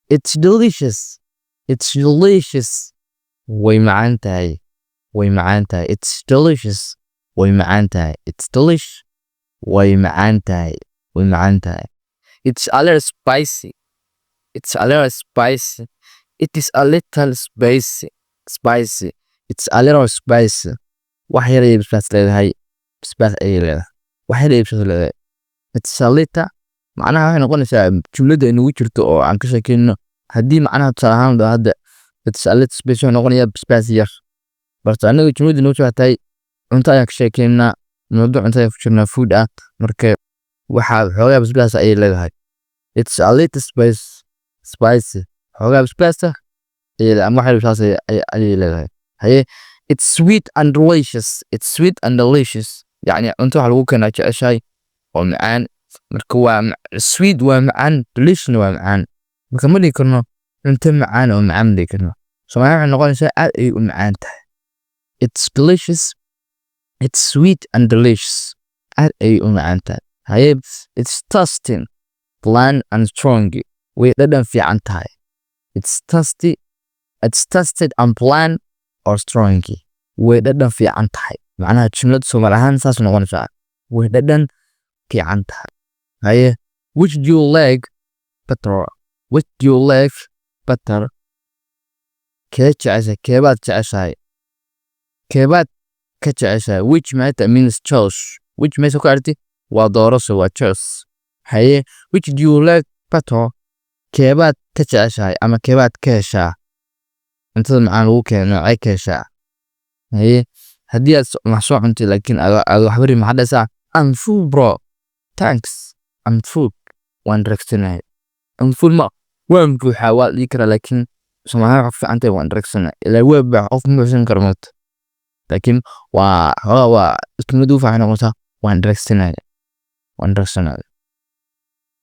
It's delicious. It's delicious. Way macaan tahay. Way macaan tahay. It's delicious. Way macaan tahay. It's delish. Way macaan tahay. Way macaan tahay. It's a little spicy. It's a little spicy. It is a little spicy. Spicy. It's a little spicy. Wax yar ayay basbaas leedahay. Basbaas ayay leedahay. Wax yar ayay basbaas leedahay. It's a little, macnaha waxay noqonaysaa jumlada inagu jirto oo aan ka sheekeyno. Haddii macnaha tusaale ahaan dhaho hadda "it's a little spicy", wuxuu noqonayaa basbaas yar, balse anaga jumlada inoo soo tahay cunto ayaan ka sheekeynaa, mawduuc cunto ayaan ku jirnaa, food ah. Marka waxaa xoogaa basbaas ayay leedahay. It's a little spice, spicy. Xoogaa basbaas ah ayay leedahay ama wax yar basbaas ayay leedahay. Haye, it's sweet and delicious. It's sweet and delicious. Yacni cunto waxa lagu keenaa jeceshahay oo macaan. Marka waa sweet waa macaan, delicious waa macaan. Marka ma dhihi karno cunto macaan oo macaan, ma dhihi karno. Soomaaliya waxay noqonaysaa aad ayay u macaan tahay. It's delicious. It's sweet and delicious. Aad ayay u macaan tahay. Haye, it's tasty, bland and strong. Way dhadhan fiican tahay. It's tasty. It's tasted and bland or strong. Way dhadhan fiican tahay. Macnaha jumlad Soomaali ahaan saas noqonaysaa: way dhadhan fiican tahay. Haye, which do you like better? Which do you like better? Kee jeceshahay? Keebaad jeceshahay? Keebaad ka jeceshahay? Which maanta means choice. Which meesha ku aragti waa doorasho, waa choice. Haye, which do you like better? Keebaad ka jeceshahay ama keebaad ka heshaa? Cuntada macaan lagu keeno noocee ka heshaa? Haye, haddii aad wax soo cuntay laakiin aad waxba rabin, maxaad dhahaysaa? I'm full, bro, thanks. I'm full, waan dheregsanahay. I'm full ma waan buuxaa waa la dhihi karaa, laakiin Soomaaliya waxay ku fiican tahay waan dheregsanahay. Ilaa waa buuxa, qof ma buuxsan karo maanta, laakiin waa xoogaa, waa isku mid u fiican noqotaa. Waan dheregsanahay, waan dheregsanahay,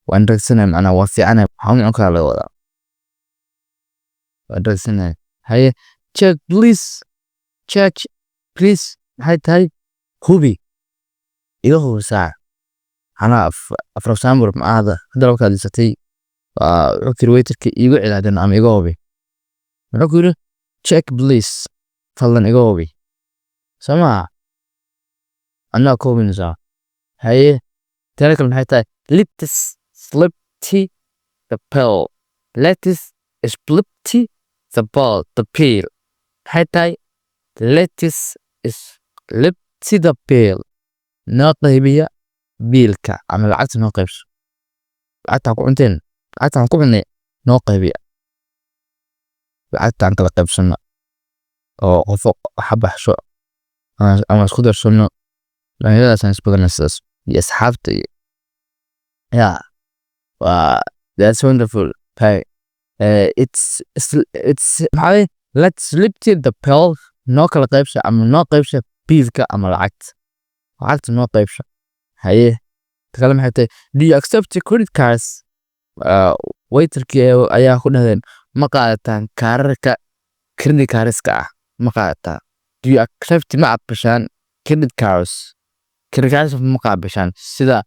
waan dheregsanahay. Macnaha waa fiicanahay, waxaan u cun karaa laga wadaa. Waan dheregsanahay. Haye, check please. Check please maxay tahay? Hubi, iga hubisaa. Macnaha for example, macnaha hadda markaad dhisatay, waa wuxuu kiri waiterka: "Iigu celi haddana ama iga hubi." Muxuu ku yiri? "Check please", fadlan iga hubi, soo maha? Anaa ka hubinaysaa. Haye, tani kale maxay tahay? Let's split the bill. Let's split the bill maxay tahay? Let's split the bill, noo qaybiya biilka ama lacagta noo qaybso. Lacagta ku cunteen, lacagtaan ku cunay noo qaybiya, lacagtaan kala qaybsano oo qofo waxa baxsho ama isku darsano. Dhalinyaradaas aan isbadanay sidaas iyo asxaabta iyo yeah, waa that's wonderful. Hey, it's maxaa? Let's split the bill, noo kala qaybsha ama noo qaybsha biilka ama lacagta noo qaybsha. Haye, ta kale maxay tahay? Do you accept credit cards? Waiterkii ayaa ku dhahdeen: "Ma qaadataan kaararka credit cardska ah? Ma qaadataan?" Do you accept, ma aqbashaan, credit cards? Credit cards ma qaabishaan, sida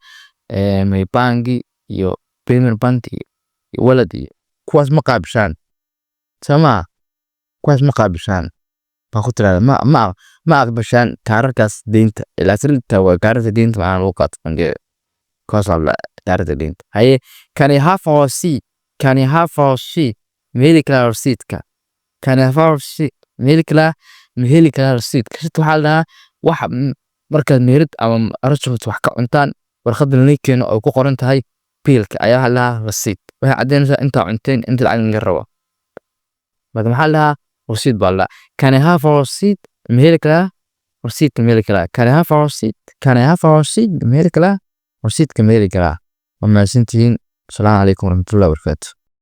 Maybank iyo Premier Bank iyo Wallet iyo kuwaas ma qaabishaan, soo maa? Kuwaas ma qaabishaan baa ku tirahda. Ma aqbashaan kaararkaas deynta? Ilaa sirta waa kaararka deynta, macnaha lagu qaato bangiyada, kuwaas waa kaararka deynta. Haye, can I have a receipt? Can I have a receipt? Ma heli karaa rasiidka? Can I have a receipt? Ma heli karaa, ma heli karaa rasiidka? Receipt waxaa la dhahaa waxa markaad meherad ama restaurant wax ka cuntaan, warqadda la keeno oo ku qoran tahay biilka ayaa waxaa la dhahaa receipt. Waxay caddeynaysaa intaa cunteen, inta lacag laga rabo. Marka maxaa la dhahaa? Receipt baa la dhahaa. Can I have a receipt? Ma heli karaa rasiidka? Ma heli karaa? Can I have a receipt? Can I have a receipt? Ma heli karaa rasiidka? Ma heli karaa? Waa mahadsantihiin. Asalaamu calaykum waraxmatullahi wabarakaatu.